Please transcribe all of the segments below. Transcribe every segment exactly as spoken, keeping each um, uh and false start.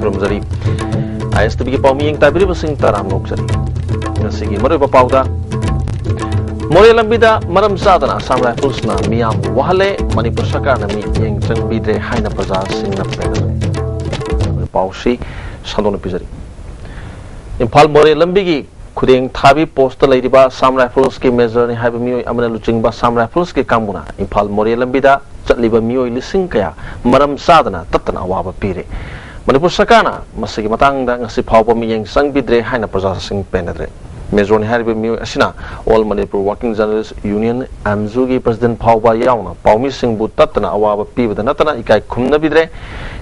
ꯈꯨꯔꯨꯝꯖꯔꯤ꯫ ꯑꯥꯏ ꯑꯦꯁ T ꯚꯤꯒꯤ ꯄꯥꯎꯃꯤ ꯌꯦꯡ ꯇꯥꯕꯤꯔꯤꯕꯁꯤꯡ ꯇꯔꯥꯝꯅ ꯑꯣꯛꯆꯔꯤ꯫ ꯉꯁꯤꯒꯤ ꯃꯔꯨꯑꯣꯏꯕ ꯄꯥꯎꯗ, ꯃꯣꯔꯦ ꯂꯝꯕꯤꯗ ꯃꯔꯝ ꯆꯥꯗꯅ ꯑꯁꯥꯝ ꯔꯥꯏꯐꯜꯁꯅ ꯃꯤꯌꯥꯝ ꯋꯥꯍꯜꯂꯦ, ꯃꯅꯤꯄꯨꯔ ꯁꯔꯀꯥꯔꯅ ꯃꯤꯠꯌꯦꯡ ꯆꯪꯕꯤꯗ꯭ꯔꯦ ꯍꯥꯏꯅ ꯄ꯭ꯔꯖꯥꯁꯤꯡꯅ ꯄꯦꯟꯅꯔꯦ꯫ ꯄꯥꯎꯁꯤ ꯁꯟꯗꯣꯛꯅ ꯄꯤꯖꯔꯤ꯫ ꯏꯝꯐꯥꯜ ꯃꯣꯔꯦ ꯂꯝꯕꯤꯒꯤ ꯈꯨꯗꯦꯡ ꯊꯥꯕꯤ ꯄꯣꯁꯇ ꯂꯩꯔꯤꯕ ꯑꯁꯥꯝ ꯔꯥꯏꯐꯜꯁꯀꯤ ꯃꯦꯖꯔꯅꯤ ꯍꯥꯏꯕ ꯃꯤꯑꯣꯏ ꯑꯃꯅ ꯂꯨꯆꯤꯡꯕ ꯑꯁꯥꯝ ꯔꯥꯏꯐꯜꯁꯀꯤ ꯀꯥꯡꯕꯨꯅ ꯏꯝꯐꯥꯜ ꯃꯣꯔꯦ ꯂꯝꯕꯤꯗ ꯆꯠꯂꯤꯕ ꯃꯤꯑꯣꯏ ꯂꯤꯁꯤꯡ ꯀꯌꯥ ꯃꯔꯝ ꯆꯥꯗꯅ ꯇꯠꯇꯅ ꯑꯋꯥꯕ ꯄꯤꯔꯦ꯫ ꯃꯅꯤꯄꯨꯔ ꯁꯔꯀꯥꯔꯅ ꯃꯁꯤꯒꯤ ꯃꯇꯥꯡꯗ ꯉꯁꯤ ꯐꯥꯎꯕ ꯃꯤꯠꯌꯦꯡ ꯆꯪꯕꯤꯗ꯭ꯔꯦ ꯍꯥꯏꯅ ꯄ꯭ꯔꯖꯥꯁꯤꯡ ꯄꯦꯟꯅꯗ꯭ꯔꯦ꯫ ꯃꯦꯖꯣꯔꯅꯤ ꯍꯥꯏꯔꯤꯕ ꯃꯤꯑꯣꯏ ꯑꯁꯤꯅ All Manipur Working Journalist Union, ꯑꯦꯝꯖꯨꯒꯤ ꯄ꯭ꯔꯁꯤꯗꯦꯟꯠ ꯐꯥꯎꯕ ꯌꯥꯎꯅ ꯄꯥꯎꯃꯤꯁꯤꯡꯕꯨ ꯇꯠꯇꯅ ꯑꯋꯥꯕ ꯄꯤꯕꯗ ꯅꯠꯇꯅ ꯏꯀꯥꯏ ꯈꯨꯝꯅꯕꯤꯗ꯭ꯔꯦ꯫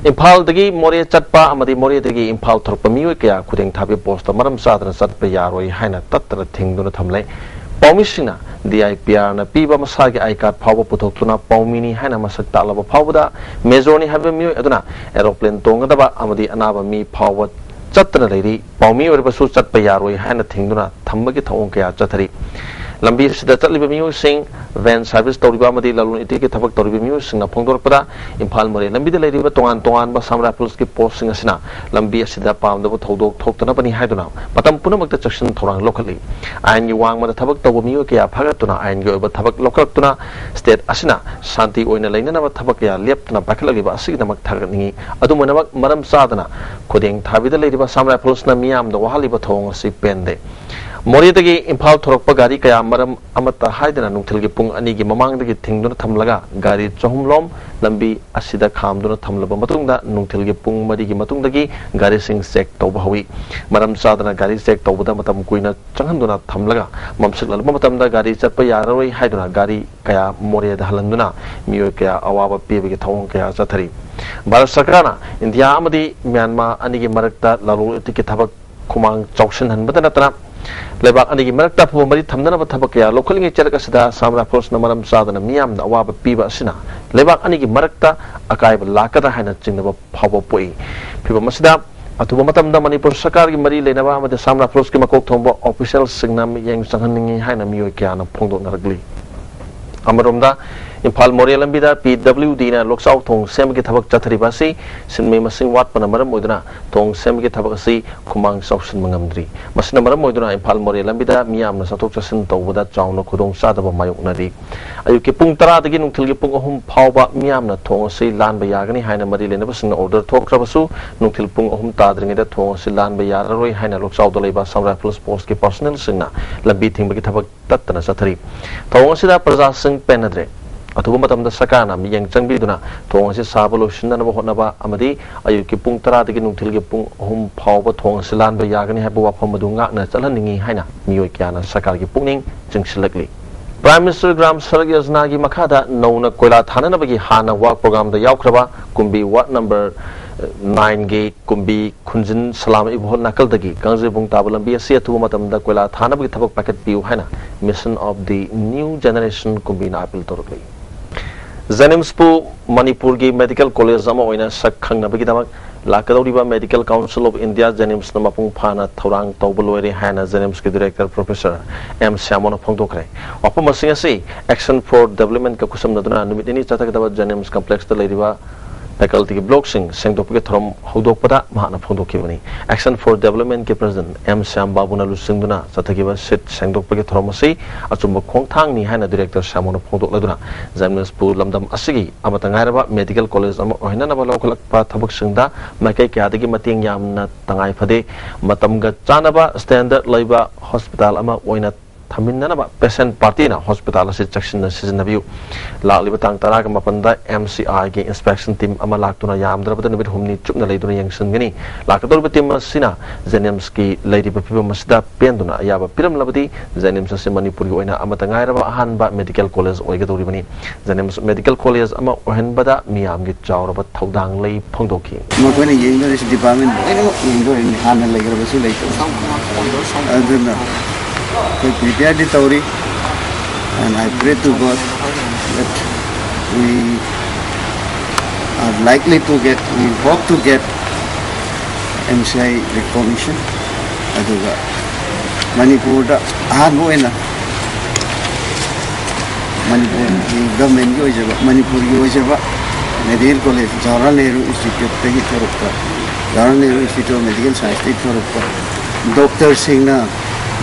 ꯏꯝꯐꯥꯜꯗꯒꯤ ꯃꯣꯔꯦ ꯆꯠꯄ ꯑꯃꯗꯤ ꯃꯣꯔꯦꯗꯒꯤ ꯏꯝꯐꯥꯜ ꯊꯣꯔꯛꯄ ꯃꯤꯑꯣꯏ ꯀꯌꯥ ꯈꯨꯗꯦꯡ ꯊꯥꯕꯤ ꯄꯣꯁꯇ ꯃꯔꯝ ꯆꯥꯗꯅ ꯆꯠꯄ ꯌꯥꯔꯣꯏ ꯍꯥꯏꯅ ꯇꯠꯇꯅ ꯊꯤꯡꯗꯨꯅ ꯊꯝꯂꯦ꯫ ꯄꯥꯎꯃꯤꯁꯤꯡꯅ ꯗꯤ ꯑꯥꯏ ꯄꯤ ꯑꯥꯔꯅ ꯄꯤꯕ ꯃꯁꯥꯒꯤ ꯑꯥꯏ ꯀꯥꯔꯗ ꯐꯥꯎꯕ ꯄꯨꯊꯣꯛꯇꯨꯅ ꯄꯥꯎꯃꯤꯅꯤ ꯍꯥꯏꯅ ꯃꯁꯛ ꯇꯥꯛꯂꯕ ꯐꯥꯎꯕꯗ ꯃꯦꯖꯣꯔꯅꯤ ꯍꯥꯏꯕ ꯃꯤꯑꯣꯏ ꯑꯗꯨꯅ ꯑꯦꯔꯣꯄ꯭ꯂꯦꯟ ꯇꯣꯡꯒꯗꯕ ꯑꯃꯗꯤ ꯑꯅꯥꯕ ꯃꯤ ꯐꯥꯎꯕ ꯆꯠꯇꯅ ꯂꯩꯔꯤ꯫ ꯄꯥꯎꯃꯤ ꯑꯣꯏꯔꯕꯁꯨ ꯆꯠꯄ ꯌꯥꯔꯣꯏ ꯍꯥꯏꯅ ꯊꯤꯡꯗꯨꯅ ꯊꯝꯕꯒꯤ ꯊꯧꯑꯣꯡ ꯀꯌꯥ ꯆꯠꯊꯔꯤ꯫ ꯂꯝꯕꯤ ꯑꯁꯤꯗ ꯆꯠꯂꯤꯕ ꯃꯤꯑꯣꯏꯁꯤꯡ, ꯚꯦꯟ ꯁꯥꯔꯚꯤꯁ ꯇꯧꯔꯤꯕ ꯑꯃꯗꯤ ꯂꯂꯣꯟ ꯏꯇꯤꯛꯀꯤ ꯊꯕꯛ ꯇꯧꯔꯤꯕ ꯃꯤꯑꯣꯏꯁꯤꯡꯅ ꯐꯣꯡꯗꯣꯔꯛꯄꯗ, ꯏꯝꯐꯥꯜ ꯃꯣꯔꯦ ꯂꯝꯕꯤꯗ ꯂꯩꯔꯤꯕ ꯇꯣꯉꯥꯟ ꯇꯣꯉꯥꯟꯕ ꯑꯁꯥꯝ ꯔꯥꯏꯐꯜꯁꯀꯤ ꯄꯣꯁꯁꯤꯡ ꯑꯁꯤꯅ ꯂꯝꯕꯤ ꯑꯁꯤꯗ ꯄꯥꯝꯗꯕ ꯊꯧꯗꯣꯛ ꯊꯣꯛꯇꯅꯕꯅꯤ ꯍꯥꯏꯗꯨꯅ ꯃꯇꯝ ꯄꯨꯝꯅꯃꯛꯇ ꯆꯦꯛꯁꯤꯟ ꯊꯧꯔꯥꯡ ꯂꯧꯈꯠꯂꯤ꯫ ꯑꯥꯏꯟꯒꯤ ꯋꯥꯡꯃꯗ ꯊꯕꯛ ꯇꯧꯕ ꯃꯤꯑꯣꯏ ꯀꯌꯥ ꯐꯥꯒꯠꯇꯨꯅ ꯑꯥꯏꯟꯒꯤ ꯑꯣꯏꯕ ꯊꯕꯛ ꯂꯧꯈꯠꯂꯛꯇꯨꯅ ꯁ꯭ꯇꯦꯠ ꯑꯁꯤꯅ ꯁꯥꯟꯇꯤ ꯑꯣꯏꯅ ꯂꯩꯅꯅꯕ ꯊꯕꯛ ꯀꯌꯥ ꯂꯦꯞꯇꯅ ꯄꯥꯏꯈꯠꯂꯛꯂꯤꯕ ꯑꯁꯤꯒꯤꯗꯃꯛ ꯊꯥꯒꯠꯅꯤꯡꯏ꯫ ꯑꯗꯨꯝ ꯑꯣꯏꯅꯃꯛ, ꯃꯔꯝ ꯆꯥꯗꯅ ꯈꯨꯗꯦꯡ ꯊꯥꯕꯤꯗ ꯂꯩꯔꯤꯕ ꯑꯁꯥꯝ ꯔꯥꯏꯐꯜꯁꯅ ꯃꯤꯌꯥꯝꯗ ꯋꯥꯍꯜꯂꯤꯕ ꯊꯧꯑꯣꯡ ꯑꯁꯤ ꯄꯦꯟꯗꯦ꯫ ꯃꯣꯔꯦꯗꯒꯤ ꯏꯝꯐꯥꯜ ꯊꯣꯔꯛꯄ ꯒꯥꯔꯤ ꯀꯌꯥ ꯃꯔꯝ ꯑꯃꯠꯇ ꯍꯥꯏꯗꯅ ꯅꯨꯡꯊꯤꯜꯒꯤ ꯄꯨꯡ ꯑꯅꯤꯒꯤ ꯃꯃꯥꯡꯗꯒꯤ ꯊꯤꯡꯗꯨꯅ ꯊꯝꯂꯒ ꯒꯥꯔꯤ ꯆꯍꯨꯝꯂꯣꯝ ꯂꯝꯕꯤ ꯑꯁꯤꯗ ꯈꯥꯝꯗꯨꯅ ꯊꯝꯂꯕ ꯃꯇꯨꯡꯗ ꯅꯨꯡꯊꯤꯜꯒꯤ ꯄꯨꯡ ꯃꯔꯤꯒꯤ ꯃꯇꯨꯡꯗꯒꯤ ꯒꯥꯔꯤꯁꯤꯡ ꯆꯦꯛ ꯇꯧꯕ ꯍꯧꯏ꯫ ꯃꯔꯝ ꯆꯥꯗꯅ ꯒꯥꯔꯤ ꯆꯦꯛ ꯇꯧꯕꯗ ꯃꯇꯝ ꯀꯨꯏꯅ ꯆꯪꯍꯟꯗꯨꯅ ꯊꯝꯂꯒ ꯃꯝꯁꯤꯜꯂꯛꯂꯕ ꯃꯇꯝꯗ ꯒꯥꯔꯤ ꯆꯠꯄ ꯌꯥꯔꯔꯣꯏ ꯍꯥꯏꯗꯨꯅ ꯒꯥꯔꯤ ꯀꯌꯥ ꯃꯣꯔꯦꯗ ꯍꯜꯍꯟꯗꯨꯅ ꯃꯤꯑꯣꯏ ꯀꯌꯥ ꯑꯋꯥꯕ ꯄꯤꯕꯒꯤ ꯊꯧꯑꯣꯡ ꯀꯌꯥ ꯆꯠꯊꯔꯤ꯫ ꯚꯥꯔꯠ ꯁꯔꯀꯥꯔꯅ ꯏꯟꯗꯤꯌꯥ ꯑꯃꯗꯤ ꯃ꯭ꯌꯥꯟꯃꯥꯔ ꯑꯅꯤꯒꯤ ꯃꯔꯛꯇ ꯂꯂꯣꯟ ꯏꯇꯤꯛꯀꯤ ꯊꯕꯛ ꯈꯨꯃꯥꯡ ꯆꯥꯎꯁꯤꯟꯍꯟꯕꯗ ꯅꯠꯇꯅ ꯂꯩꯕꯥꯛ ꯑꯅꯤꯒꯤ ꯃꯔꯛꯇ ꯑꯐꯕ ꯃꯔꯤ ꯊꯝꯅꯅꯕ ꯊꯕꯛ ꯀꯌꯥ ꯂꯧꯈꯠꯂꯤꯉꯩ ꯆꯔꯛ ꯑꯁꯤꯗ ꯑꯁꯥꯝ ꯔꯥꯏꯐꯜꯁꯅ ꯃꯔꯝ ꯆꯥꯗꯅ ꯃꯤꯌꯥꯝꯗ ꯑꯋꯥꯕ ꯄꯤꯕ ꯑꯁꯤꯅ ꯂꯩꯕꯥꯛ ꯑꯅꯤꯒꯤ ꯃꯔꯛꯇ ꯑꯀꯥꯏꯕ ꯂꯥꯛꯀꯗ꯭ꯔꯥ ꯍꯥꯏꯅ ꯆꯤꯡꯅꯕ ꯐꯥꯎꯕ ꯄꯣꯛꯏ꯫ ꯐꯤꯚꯝ ꯑꯁꯤꯗ ꯑꯊꯨꯕ ꯃꯇꯝꯗ ꯃꯅꯤꯄꯨꯔ ꯁꯔꯀꯥꯔꯒꯤ ꯃꯔꯤ ꯂꯩꯅꯕ ꯑꯃꯗꯤ ꯑꯁꯥꯝ ꯔꯥꯏꯐꯜꯁꯀꯤ ꯃꯀꯣꯛ ꯊꯣꯡꯕ ꯑꯣꯐꯤꯁꯤꯌꯦꯜꯁꯤꯡꯅ ꯃꯤꯠꯌꯦꯡ ꯆꯪꯍꯟꯅꯤꯡꯏ ꯍꯥꯏꯅ ꯃꯤꯑꯣꯏ ꯀꯌꯥꯅ ꯐꯣꯡꯗꯣꯛꯅꯔꯛꯂꯤ꯫ ꯑꯃꯔꯣꯝꯗ, ꯏꯝꯐꯥꯜ ꯃꯣꯔꯦ ꯂꯝꯕꯤꯗ ꯄꯤ ꯗꯕ꯭ꯂꯤꯎ ꯗꯤꯅ ꯂꯣꯛꯆꯥꯎ ꯊꯣꯡ ꯁꯦꯝꯕꯒꯤ ꯊꯕꯛ ꯆꯠꯊꯔꯤꯕ ꯑꯁꯤ ꯁꯤꯟꯃꯤ ꯃꯁꯤꯡ ꯋꯥꯠꯄꯅ ꯃꯔꯝ ꯑꯣꯏꯗꯨꯅ ꯊꯣꯡ ꯁꯦꯝꯕꯒꯤ ꯊꯕꯛ ꯑꯁꯤ ꯈꯨꯃꯥꯡ ꯆꯥꯎꯁꯤꯟꯕ ꯉꯝꯗ꯭ꯔꯤ꯫ ꯃꯁꯤꯅ ꯃꯔꯝ ꯑꯣꯏꯗꯨꯅ ꯏꯝꯐꯥꯜ ꯃꯣꯔꯦ ꯂꯝꯕꯤꯗ ꯃꯤꯌꯥꯝꯅ ꯆꯠꯊꯣꯛ ꯆꯠꯁꯤꯟ ꯇꯧꯕꯗ ꯆꯥꯎꯅ ꯈꯨꯗꯣꯡꯆꯥꯗꯕ ꯃꯥꯌꯣꯛꯅꯔꯤ꯫ ꯑꯌꯨꯛꯀꯤ ꯄꯨꯡ ꯇꯔꯥꯗꯒꯤ ꯅꯨꯡꯊꯤꯜꯒꯤ ꯄꯨꯡ ꯑꯍꯨꯝ ꯐꯥꯎꯕ ꯃꯤꯌꯥꯝꯅ ꯊꯣꯡ ꯑꯁꯤ ꯂꯥꯟꯕ ꯌꯥꯒꯅꯤ ꯍꯥꯏꯅ ꯃꯔꯤ ꯂꯩꯅꯕꯁꯤꯡꯅ ꯑꯣꯔꯗꯔ ꯊꯣꯛꯈ꯭ꯔꯕꯁꯨ, ꯅꯨꯡꯊꯤꯜ ꯄꯨꯡ ꯑꯍꯨꯝ ꯇꯥꯗ꯭ꯔꯤꯉꯩꯗ ꯊꯣꯡ ꯑꯁꯤ ꯂꯥꯟꯕ ꯌꯥꯔꯔꯣꯏ ꯍꯥꯏꯅ ꯂꯣꯛꯆꯥꯎꯗ ꯂꯩꯕ ꯑꯁꯥꯝ ꯔꯥꯏꯐꯜꯁ ꯐꯣꯔꯁꯀꯤ ꯄꯥꯔꯁꯣꯅꯦꯜꯁꯤꯡꯅ ꯂꯝꯕꯤ ꯊꯤꯡꯕꯒꯤ ꯊꯕꯛ ꯇꯠꯇꯅ ꯆꯠꯊꯔꯤ꯫ ꯊꯧꯑꯣꯡ ꯑꯁꯤꯗ ꯄ꯭ꯔꯖꯥꯁꯤꯡ ꯄꯦꯟꯅꯗ꯭ꯔꯦ꯫ ꯑꯊꯨꯕ ꯃꯇꯝꯗ ꯁꯔꯀꯥꯔꯅ ꯃꯤꯠꯌꯦꯡ ꯆꯪꯕꯤꯗꯨꯅ ꯊꯣꯡ ꯑꯁꯤ ꯁꯥꯕ ꯂꯣꯏꯁꯤꯟꯅꯅꯕ ꯍꯣꯠꯅꯕ ꯑꯃꯗꯤ ꯑꯌꯨꯛꯀꯤ ꯄꯨꯡ ꯇꯔꯥꯗꯒꯤ ꯅꯨꯡꯊꯤꯜꯒꯤ ꯄꯨꯡ ꯑꯍꯨꯝ ꯐꯥꯎꯕ ꯊꯣꯡ ꯑꯁꯤ ꯂꯥꯟꯕ ꯌꯥꯒꯅꯤ ꯍꯥꯏꯕ ꯋꯥꯐꯝ ꯑꯗꯨ ꯉꯥꯛꯅ ꯆꯠꯍꯟꯅꯤꯡꯏ ꯍꯥꯏꯅ ꯃꯤꯑꯣꯏ ꯀꯌꯥꯅ ꯁꯔꯀꯥꯔꯒꯤ ꯄꯨꯛꯅꯤꯡ ꯆꯤꯡꯁꯤꯜꯂꯛꯂꯤ꯫ Prime Minister Gram Sadak Yojana ꯒꯤ ꯃꯈꯥꯗ ꯅꯧꯅ ꯀꯣꯏꯂꯥ ꯊꯥꯅꯅꯕꯒꯤ ꯍꯥꯟꯅ ꯋꯥꯔꯛ ꯄ꯭ꯔꯣꯒ꯭ꯔꯥꯝꯗ ꯌꯥꯎꯈ꯭ꯔꯕ ꯀꯨꯝꯕꯤ ꯋꯥꯔꯗ ꯅꯝꯕꯔ ꯅꯥꯏꯟꯒꯤ ꯀꯨꯝꯕꯤ ꯈꯨꯟꯖꯤꯟ ꯁꯂꯥꯝ ꯏꯕꯣꯍꯜ ꯅꯥꯀꯜꯗꯒꯤ ꯀꯥꯡꯖꯩꯕꯨꯡ ꯇꯥꯕ ꯂꯝꯕꯤ ꯑꯁꯤ ꯑꯊꯨꯕ ꯃꯇꯝꯗ ꯀꯣꯏꯂꯥ ꯊꯥꯅꯕꯒꯤ ꯊꯕꯛ ꯄꯥꯏꯈꯠꯄꯤꯌꯨ ꯍꯥꯏꯅ Mission of the New Generation ꯀꯨꯝꯕꯤꯅ ꯑꯥꯄꯤꯜ ꯇꯧꯔꯛꯂꯤ꯫ ꯖꯦꯅꯤꯝꯁꯄꯨ ꯃꯅꯤꯄꯨꯔꯒꯤ ꯃꯦꯗꯤꯀꯦꯜ ꯀꯣꯂꯦꯖ ꯑꯃ ꯑꯣꯏꯅ ꯁꯛ ꯈꯪꯅꯕꯒꯤꯗꯃꯛ ꯂꯥꯛꯀꯗꯧꯔꯤꯕ Medical Council of India ꯖꯦꯅꯤꯝꯁꯅ ꯃꯄꯨꯡ ꯐꯥꯅ ꯊꯧꯔꯥꯡ ꯇꯧꯕ ꯂꯣꯏꯔꯦ ꯍꯥꯏꯅ ꯖꯦꯅꯤꯝꯁꯀꯤ ꯗꯤꯔꯦꯛꯇꯔ ꯄ꯭ꯔꯣꯐꯦꯁꯔ ꯑꯦꯝ ꯁ꯭ꯌꯥꯃꯣꯅ ꯐꯣꯡꯗꯣꯛꯈ꯭ꯔꯦ꯫ ꯋꯥꯐꯝ ꯑꯁꯤꯡ ꯑꯁꯤ Action for Development ꯀ ꯈꯨꯠꯁꯝꯅꯗꯨꯅ ꯅꯨꯃꯤꯠ ꯅꯤꯅꯤ ꯆꯠꯊꯒꯗꯕ ꯖꯦꯅꯤꯝꯁ ꯀꯝꯄ꯭ꯂꯦꯛꯁꯇ ꯂꯩꯔꯤꯕ ꯐꯦꯀꯜꯇꯤꯒꯤ ꯕ꯭ꯂꯣꯛꯁꯤꯡ ꯁꯦꯡꯗꯣꯛꯄꯒꯤ ꯊꯧꯔꯝ ꯍꯧꯗꯣꯛꯄꯗ ꯃꯍꯥꯛꯅ ꯐꯣꯡꯗꯣꯛꯈꯤꯕꯅꯤ꯫ Action for Development ꯀꯤ ꯄ꯭ꯔꯁꯤꯗꯦꯟꯠ ꯑꯦꯝ ꯁ꯭ꯌꯥꯝ ꯕꯥꯕꯨꯅ ꯂꯨꯆꯤꯡꯗꯨꯅ ꯆꯠꯊꯈꯤꯕ ꯁꯤꯠ ꯁꯦꯡꯗꯣꯛꯄꯒꯤ ꯊꯧꯔꯝ ꯑꯁꯤ ꯑꯆꯨꯝꯕ ꯈꯣꯡꯊꯥꯡꯅꯤ ꯍꯥꯏꯅ ꯗꯤꯔꯦꯛꯇꯔ ꯁ꯭ꯌꯥꯃꯣꯅ ꯐꯣꯡꯗꯣꯛꯂꯗꯨꯅ ꯖꯦꯅꯤꯝꯁꯄꯨ ꯂꯝꯗꯝ ꯑꯁꯤꯒꯤ ꯑꯃꯠꯇ ꯉꯥꯏꯔꯕ ꯃꯦꯗꯤꯀꯦꯜ ꯀꯣꯂꯦꯖ ꯑꯃ ꯑꯣꯏꯍꯟꯅꯅꯕ ꯂꯧꯈꯠꯂꯛꯄ ꯊꯕꯛꯁꯤꯡꯗ ꯃꯥꯏꯀꯩ ꯀꯌꯥꯗꯒꯤ ꯃꯇꯦꯡ ꯌꯥꯝꯅ ꯇꯉꯥꯏ ꯐꯗꯦ꯫ ꯃꯇꯝꯒ ꯆꯥꯟꯅꯕ ꯁ꯭ꯇꯦꯟꯗꯔꯠ ꯂꯩꯕ ꯍꯣꯁꯄꯤꯇꯥꯜ ꯑꯃ ꯑꯣꯏꯅ ꯊꯝꯃꯤꯟꯅꯅꯕ ꯄꯦꯁꯦꯟ ꯄꯥꯔꯇꯤꯅ ꯍꯣꯁꯄꯤꯇꯥꯜ ꯑꯁꯤ ꯆꯦꯛꯁꯤꯟꯅ ꯁꯤꯖꯤꯟꯅꯕꯤꯌꯨ꯫ ꯂꯥꯛꯂꯤꯕ ꯇꯥꯡ ꯇꯔꯥꯒ ꯃꯥꯄꯟꯗ ꯑꯦꯝ ꯁꯤ ꯑꯥꯏꯒꯤ ꯏꯟꯁꯄꯦꯛꯁꯟ ꯇꯤꯝ ꯑꯃ ꯂꯥꯛꯇꯨꯅ ꯌꯥꯝꯗ꯭ꯔꯕꯗ ꯅꯨꯃꯤꯠ ꯍꯨꯝꯅꯤ ꯆꯨꯞꯅ ꯂꯩꯗꯨꯅ ꯌꯦꯡꯁꯤꯟꯒꯅꯤ꯫ ꯂꯥꯛꯀꯗꯧꯔꯤꯕ ꯇꯤꯝ ꯑꯁꯤꯅ ꯖꯦꯅꯤꯝꯁꯀꯤ ꯂꯩꯔꯤꯕ ꯐꯤꯕꯝ ꯑꯁꯤꯗ ꯄꯦꯟꯗꯨꯅ ꯑꯌꯥꯕ ꯄꯤꯔꯝꯂꯕꯗꯤ ꯖꯦꯅꯤꯝꯁ ꯑꯁꯤ ꯃꯅꯤꯄꯨꯔꯒꯤ ꯑꯣꯏꯅ ꯑꯃꯠꯇ ꯉꯥꯏꯔꯕ ꯑꯍꯥꯟꯕ ꯃꯦꯗꯤꯀꯦꯜ ꯀꯣꯂꯦꯖ ꯑꯣꯏꯒꯗꯧꯔꯤꯕꯅꯤ꯫ ꯖꯦꯅꯤꯝꯁ ꯃꯦꯗꯤꯀꯦꯜ ꯀꯣꯂꯦꯖ ꯑꯃ ꯑꯣꯏꯍꯟꯕꯗ ꯃꯤꯌꯥꯝꯒꯤ ꯆꯥꯎꯔꯕ ꯊꯧꯗꯥꯡ ꯂꯩ ꯐꯣꯡꯗꯣꯛꯈꯤ꯫ ꯃꯈꯣꯏꯅ ꯌꯦꯡꯗꯣꯔꯤꯁꯤ ꯗꯤꯄꯥꯔꯠꯃꯦꯟ ꯂꯣꯏꯅꯃꯛ ꯌꯦꯡꯗꯣꯔꯤꯕꯅꯤ, ꯍꯥꯟꯅ ꯂꯩꯈ꯭ꯔꯕꯁꯨ ꯂꯩꯇꯕꯁꯨ꯫ ꯑꯗꯨꯅ ꯑꯩꯈꯣꯏ ꯄ꯭ꯔꯤꯄꯦꯌꯔꯗꯤ ꯇꯧꯔꯤ꯫ And I pray to God that we are likely to get, we hope to get M C I recognition. ꯑꯗꯨꯒ ꯃꯅꯤꯄꯨꯔꯗ ꯑꯍꯥꯟꯕ ꯑꯣꯏꯅ ꯃꯅꯤꯄꯨꯔꯒꯤ ꯒꯚꯔꯟꯃꯦꯟꯒꯤ ꯑꯣꯏꯖꯕ, ꯃꯅꯤꯄꯨꯔꯒꯤ ꯑꯣꯏꯖꯕ ꯃꯦꯗꯤꯀꯦꯜ ꯀꯣꯂꯦꯖ, ꯖꯋꯥꯍꯔꯂꯥꯜ ꯅꯦꯍꯔꯨ ꯏꯟꯁꯇꯤꯇ꯭ꯌꯨꯠꯇꯒꯤ ꯊꯣꯔꯛꯄ, Jawaharlal Nehru institute of medical ꯁꯥꯏꯟꯁꯇꯒꯤ ꯊꯣꯔꯛꯄ ꯗꯣꯛꯇꯔꯁꯤꯡꯅ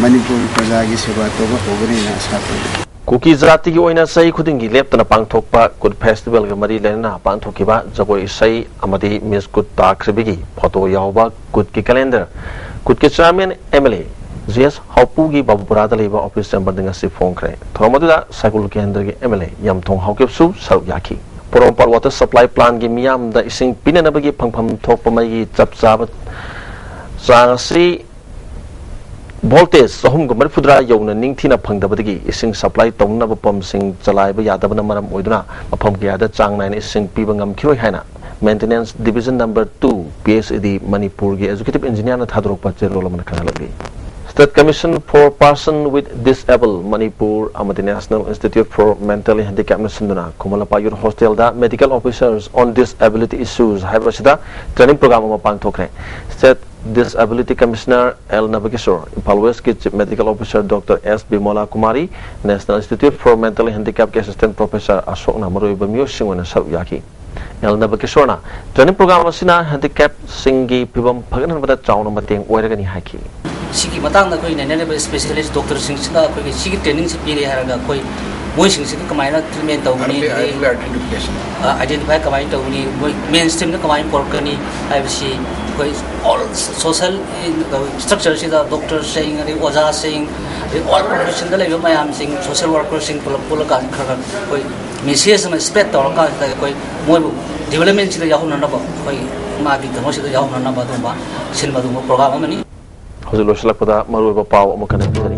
ꯃꯅꯤꯄꯨꯔꯒꯤ ꯄ꯭ꯔꯖꯥꯒꯤ ꯁꯦꯕꯥ ꯇꯧꯕ ꯍꯧꯒꯅꯤꯅ ꯑꯁꯥ ꯇꯧꯖꯩ꯫ ꯀꯨꯀꯤ ꯖꯥꯇꯤꯒꯤ ꯑꯣꯏꯅ ꯆꯍꯤ ꯈꯨꯗꯤꯡꯒꯤ ꯂꯦꯞꯇꯅ ꯄꯥꯡꯊꯣꯛꯄ ꯀꯨꯠ ꯐꯦꯁꯇꯤꯚꯦꯜꯒ ꯃꯔꯤ ꯂꯩꯅꯅ ꯄꯥꯡꯊꯣꯛꯈꯤꯕ ꯖꯒꯣꯏ ꯏꯁꯩ ꯑꯃꯗꯤ ꯃꯤꯁ ꯀꯨꯠ ꯇꯥꯈ꯭ꯔꯤꯕꯒꯤ ꯐꯣꯇꯣ ꯌꯥꯎꯕ ꯀꯨꯠꯀꯤ ꯀꯦꯂꯦꯟꯗꯔ ꯀꯨꯠꯀꯤ chairman M L A G S ꯍꯥꯎꯄꯨꯒꯤ ꯕꯥꯕꯨꯄꯨꯔꯥꯗ ꯂꯩꯕ ꯑꯣꯐꯤꯁ ꯆꯦꯝꯕꯔꯗ ꯉꯁꯤ ꯐꯣꯡꯈ꯭ꯔꯦ꯫ ꯊꯧꯔꯝ ꯑꯗꯨꯗ ꯁꯥꯏꯀꯨꯜ ꯀꯦꯟꯗ꯭ꯔꯒꯤ ꯑꯦꯝ ꯑꯦꯜ ꯑꯦ ꯌꯥꯝꯊꯣꯡ ꯍꯥꯎꯀꯤꯞꯁꯨ ꯁꯔꯨꯛ ꯌꯥꯈꯤ꯫ ꯄꯣꯔꯣꯝꯄꯥꯠ ꯋꯥꯇꯔ ꯁꯄ꯭ꯂꯥꯏ ꯄ꯭ꯂꯥꯟꯒꯤ ꯃꯤꯌꯥꯝꯗ ꯏꯁꯤꯡ ꯄꯤꯅꯅꯕꯒꯤ ꯐꯪꯐꯝ ꯊꯣꯛꯄ ꯃꯩꯒꯤ ꯆꯞ ꯆꯥꯕ ꯆꯥꯡ ꯑꯁꯤ ꯚꯣꯜꯇꯦꯖ ꯆꯍꯨꯝꯒ ꯃꯔꯤꯐꯨꯇꯔꯥ ꯌꯧꯅ ꯅꯤꯡꯊꯤꯅ ꯐꯪꯗꯕꯗꯒꯤ ꯏꯁꯤꯡ ꯁꯄ꯭ꯂꯥꯏ ꯇꯧꯅꯅꯕ ꯄꯝꯁꯤꯡ ꯆꯂꯥꯏꯕ ꯌꯥꯗꯕꯅ ꯃꯔꯝ ꯑꯣꯏꯗꯨꯅ ꯃꯐꯝ ꯀꯌꯥꯗ ꯆꯥꯡ ꯅꯥꯏꯅ ꯏꯁꯤꯡ ꯄꯤꯕ ꯉꯝꯈꯤꯔꯣꯏ ꯍꯥꯏꯅ Maintenance Division Number Two, P H E D, ꯃꯅꯤꯄꯨꯔꯒꯤ ꯑꯦꯖꯨꯀꯦꯇꯤꯚ ꯏꯟꯖꯤꯅꯤꯌꯥꯔꯅ ꯊꯥꯗꯣꯔꯛꯄ ꯆꯦꯔꯣꯜ ꯑꯃꯅ ꯈꯪꯍꯜꯂꯛꯂꯤ꯫ State Commission for Person with Disable Manipur ꯑꯃꯗꯤ National Institute for Mentally Handicapꯅ ꯁꯤꯟꯗꯨꯅ ꯈꯨꯃꯟ ꯂꯝꯄꯥꯛ ꯌꯨꯠ ꯍꯣꯁꯇꯦꯜꯗ Medical Officers on Disability Issues ꯍꯥꯏꯕ ꯑꯁꯤꯗ ꯇ꯭ꯔꯦꯅꯤꯡ ꯄ꯭ꯔꯣꯒ꯭ꯔꯥꯝ ꯑꯃ ꯄꯥꯡꯊꯣꯛꯈ꯭ꯔꯦ꯫ State Disability Commissioner L Nabakishore, Imphal ꯋꯦꯁꯀꯤ Chief Medical Officer doctor S Bimola Kumari, National Institute for Mentally Handicapꯀꯤ Assistant Professor ꯑꯁꯣꯛꯅ ꯃꯔꯨꯑꯣꯏꯕ ꯃꯤꯑꯣꯏꯁꯤꯡ ꯑꯣꯏꯅ ꯁꯔꯨꯛ ꯌꯥꯈꯤ꯫ ꯑꯦꯜ ꯅꯕꯀꯤꯁꯣꯔꯅ ꯇ꯭ꯔꯦꯅꯤꯡ ꯄ꯭ꯔꯣꯒ꯭ꯔꯥꯝ ꯑꯁꯤꯅ ꯍꯦꯟꯗꯤꯀꯦꯞꯁꯤꯡꯒꯤ ꯐꯤꯕꯝ ꯐꯒꯠꯍꯟꯕꯗ ꯆꯥꯎꯅ ꯃꯇꯦꯡ ꯑꯣꯏꯔꯒꯅꯤ ꯍꯥꯏꯈꯤ꯫ ꯁꯤꯒꯤ ꯃꯇꯥꯡꯗ ꯑꯩꯈꯣꯏ ꯅꯩꯅꯔꯤꯕ ꯁ꯭ꯄꯦꯁꯤꯌꯦꯂꯤꯁ ꯗꯣꯛꯇꯔꯁꯤꯡꯁꯤꯗ ꯑꯩꯈꯣꯏꯒꯤ ꯁꯤꯒꯤ ꯇ꯭ꯔꯦꯅꯤꯡꯁꯤ ꯄꯤꯔꯦ ꯍꯥꯏꯔꯒ ꯑꯩꯈꯣꯏ ꯃꯣꯏꯁꯤꯡꯁꯤꯗꯤ ꯀꯃꯥꯏꯅ ꯇ꯭ꯔꯤꯠꯃꯦꯟ ꯇꯧꯒꯅꯤ, ꯑꯗꯩ identify ꯀꯃꯥꯏꯅ ꯇꯧꯒꯅꯤ, ꯃꯣꯏ ꯃꯦꯟ ꯁ꯭ꯇ꯭ꯔꯤꯝꯗ ꯀꯃꯥꯏꯅ ꯄꯨꯔꯛꯀꯅꯤ ꯍꯥꯏꯕꯁꯤ ꯑꯩꯈꯣꯏ ꯑꯣꯜ ꯁꯣꯁꯦꯜ ꯁ꯭ꯇ꯭ꯔꯛꯆꯔꯁꯤꯗ ꯗꯣꯛꯇꯔꯁꯤꯡ, ꯑꯗꯩ ꯑꯣꯖꯥꯁꯤꯡ, ꯑꯗꯩ ꯑꯣꯜ ꯄ꯭ꯔꯣꯐꯦꯁꯟꯗ ꯂꯩꯕ ꯃꯌꯥꯝꯁꯤꯡ, ꯁꯣꯁꯦꯜ ꯋꯥꯔꯀꯔꯁꯤꯡ ꯄꯨꯂꯞ ꯄꯨꯜꯂꯀꯥꯟꯗ ꯈꯔ ꯈꯔ ꯑꯩꯈꯣꯏ ꯃꯦꯁꯦꯖ ꯑꯃ ꯁ꯭ꯄ꯭ꯔꯦꯗ ꯇꯧꯔꯀꯥꯟꯁꯤꯗ ꯑꯩꯈꯣꯏ ꯃꯣꯏꯕꯨ ꯗꯤꯕꯂꯞꯃꯦꯟꯁꯤꯗ ꯌꯥꯎꯍꯟꯅꯅꯕ, ꯑꯩꯈꯣꯏ ꯃꯥꯒꯤ ꯀꯩꯅꯣꯁꯤꯗ ꯌꯥꯎꯍꯟꯅꯅꯕ ꯑꯗꯨꯒꯨꯝꯕ ꯁꯤꯟꯕ ꯑꯗꯨꯒꯨꯝꯕ ꯄ꯭ꯔꯣꯒ꯭ꯔꯥꯝ ꯑꯃꯅꯤ꯫ ꯍꯧꯖꯤꯛ ꯂꯣꯏꯁꯤꯜꯂꯛꯄꯗ ꯃꯔꯨꯑꯣꯏꯕ ꯄꯥꯎ ꯑꯃꯨꯛ ꯍꯟꯅ ꯄꯤꯖꯔꯤ꯫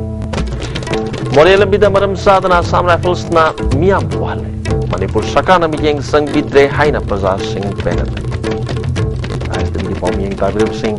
ꯃꯣꯔꯦ ꯂꯝꯕꯤꯗ ꯃꯔꯝ ꯆꯥꯗꯅ ꯑꯁꯥꯝ ꯔꯥꯏꯐꯜꯁꯅ ꯃꯤꯌꯥꯝ ꯋꯥꯍꯜꯂꯦ꯫ ꯃꯅꯤꯄꯨꯔ ꯁꯔꯀꯥꯔꯅ ꯃꯤꯠꯌꯦꯡ ꯆꯪꯕꯤꯗ꯭ꯔꯦ ꯍꯥꯏꯅ ꯄ꯭ꯔꯖꯥꯁꯤꯡ ꯄꯦꯅꯔꯦ꯫ ꯑꯥꯏ ꯑꯦꯁ ꯇꯤꯚꯤꯒꯤ ꯄꯥꯎ ꯃꯤꯠꯌꯦꯡ ꯇꯥꯕꯤꯔꯤꯕꯁꯤꯡ